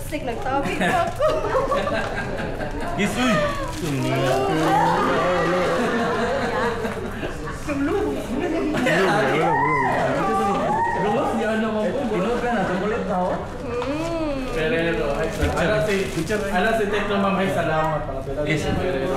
Lipstick, nagtabi pa ako. Gisuy. Ferrero. Ay, ala si Tekno ma'am, ay salamat pala. Yes, Ferrero.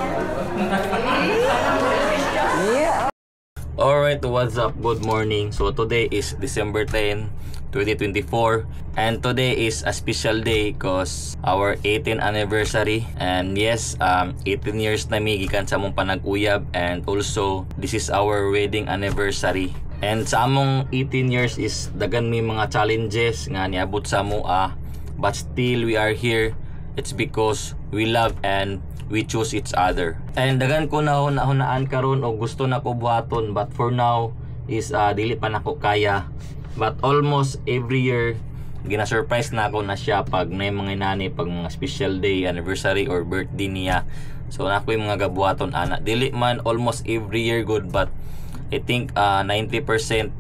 Alright, what's up? Good morning. So today is December 10, 2024, and today is a special day because our 18th anniversary. And yes, 18 years na mi gikan sa among panag-uyab, and also this is our wedding anniversary. And sa among 18 years is dagan mi mga challenges nga niabot sa amoa, but still we are here. It's because we love and we choose each other. And dagan ko na hunaan karon o gusto na ko buhaton, but for now is dili pa nako kaya. But almost every year gina-surprise na ako na siya pag na mga inani, pag mga special day, anniversary or birthday niya. So na ko yung mga gabuhaton ana. Dili man almost every year good, but I think 90%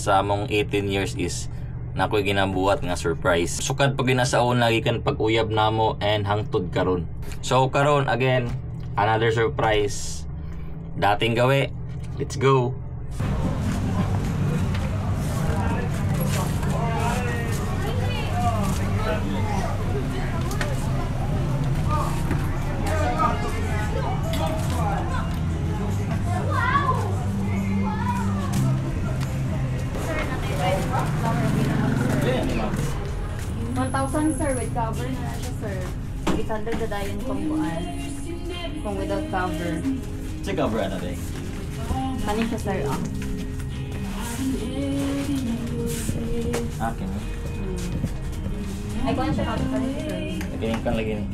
sa among 18 years is na ako'y ginabuhat nga surprise. Sukad pag gina sa una gikan pag-uyab namo and hangtod karon. So karon again, another surprise. Dating gawi. Let's go. Sir, with cover na siya, sir. 800 na dayon kung kuan. Kung without cover. Sa cover ano day? Kani siya, sir, ah. Akin. Ay, kuan siya cover kani siya, sir. Nakining kan lagi ni.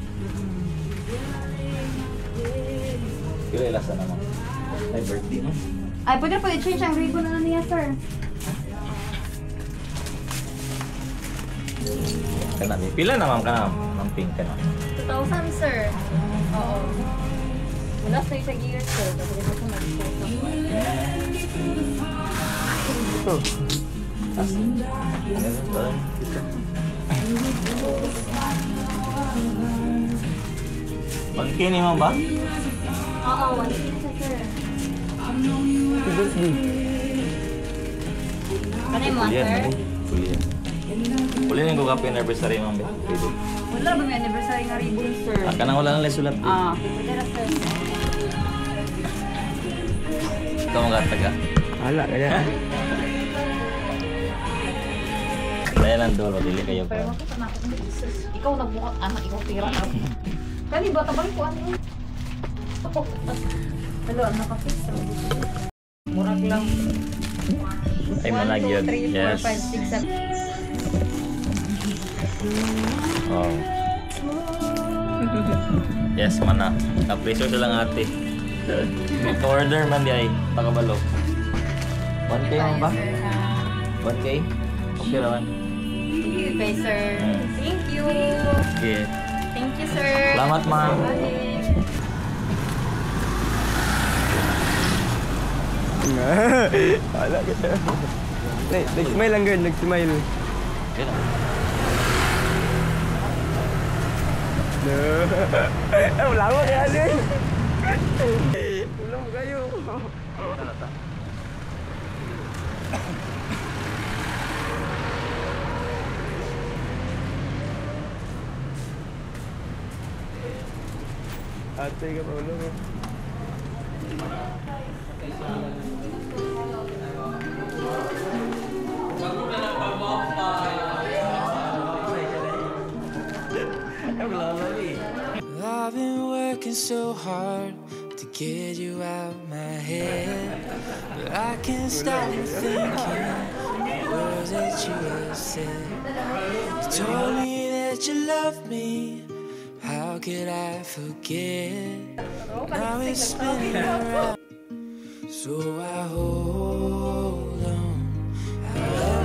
Pila ilasa naman. Ay, birthday no? Ay, pwede pa i-change ang ribbon na niya, sir. Kana ni. Pila na ma'am kana ma'am pink kana. 2,000, sir. Oo. Wala sa isang year, sir. Tapos ito ko mag-post. Pagkini ni ma'am ba? Oo, 1K siya, sir. Kani mo, sir? Kulian. Kulian ko kape anniversary ma'am. Pwede. Wala ba may anniversary nga ribbon, sir? Ah, kanang wala nang sulat. Ah, pwede ra, sir. Ikaw magatag ah. Wala kaya. Kaya lang dolo, dili kayo Pero pa. makita na ako. Ikaw nagbukat, anak, ikaw tira na. Kani ba, tabang ko ano? Hello, ano ka fix? Murag lang. Ay, manag yun. 1, 2, 3, 4, Yes. 5, 6, 7. Oh. Yes, mana. Na-pressure sa lang ate. Order man di ay pakabalo. 1K man ba? 1K? Okay raman. Okay, sir. Thank you. Okay. Thank you, sir. Salamat, ma'am. Wala kita. Nag-smile lang girl, nag-smile. Okay na. No. Eh, wala mo kaya din. Wala mo kayo. Ate ka pa ulo mo. I've been working so hard to get you out my head, but I can't stop thinking the words that you have said. You told me that you loved me, how could I forget? Now it's spinning around, so I hold on, I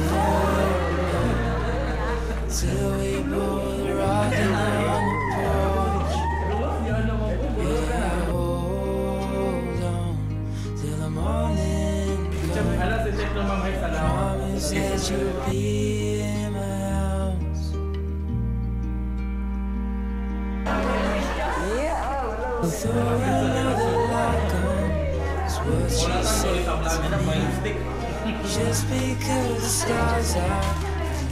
hold on till we both rocking on the porch. Yeah, I hold on till the morning comes. Ala si Tekno ma'am, ay salamat. Promise that you'll be in my arms. Throw another lock on is what she said to me. Just because the stars are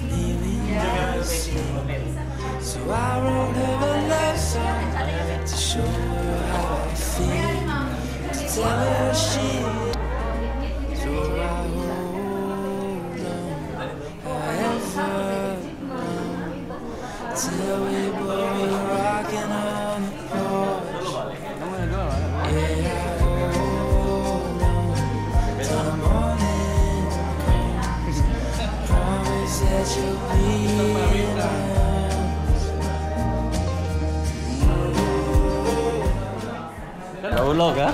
leaving us. So I wrote her a love song to show her how I feel, to tell her she. So I hold on forever till we both rocking on the porch. Yeah, I hold on till the morning comes. Promise that you'll be in my arms. Kaulo ka?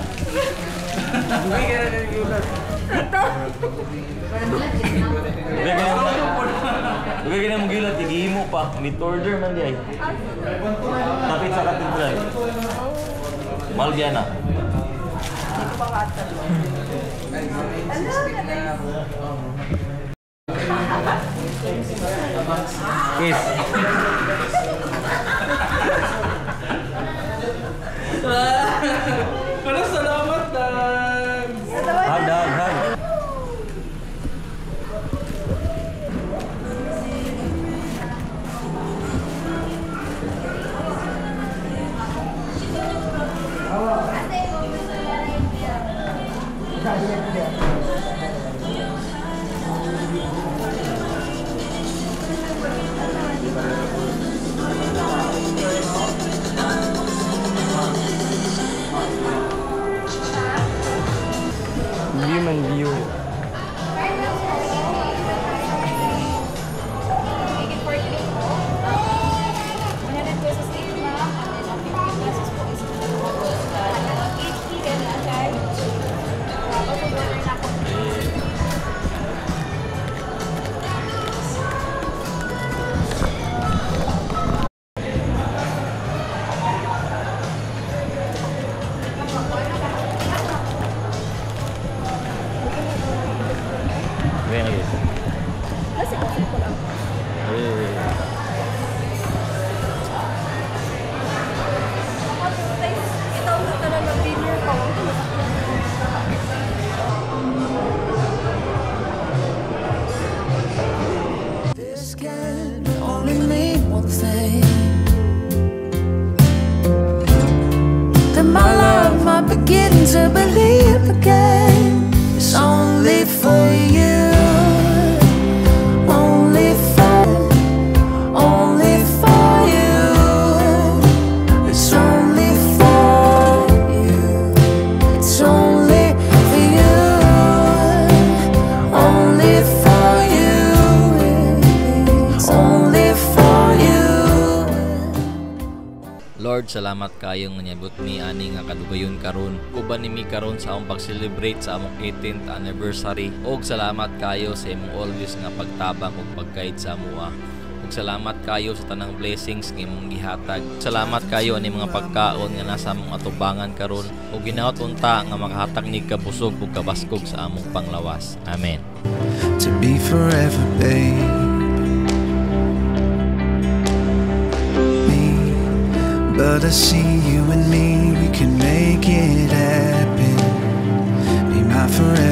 Dugay ka na mong gilat, igihimo pa. Meat order man di ay. Kapit sa katedral. Mahal biya na. Kiss. Pero salamat, Dags! Hug, hug, hug. View man view. Make it 43 po. 100 pesos each, ma'am. And then ang 50 pesos po is each chicken na siya. Tapos order na po. Ayan, guys. Eh. Ito ang tanan ng dinner ko. This can only mean one thing, that my love might begin to believe again. It's only for you, only for you. It's only for you. It's only for you, only for you. It's only for you. Lord, salamat kayo nga niabot mi ani nga kadugayon karon. Uban nimi karon sa among pag-celebrate sa among 18th anniversary. Og salamat kayo sa imong always nga pagtabang ug pag-guide sa amoa. Ug salamat kayo sa tanang blessings nga imong gihatag. Salamat kayo ani mga pagkaon nga nasa among atubangan karon ug ginaot unta nga makahatag nig kabusog ug kabaskog sa among panglawas. Amen. To be forever, babe. Me, but I see you and me, we can make it happen. Be my forever.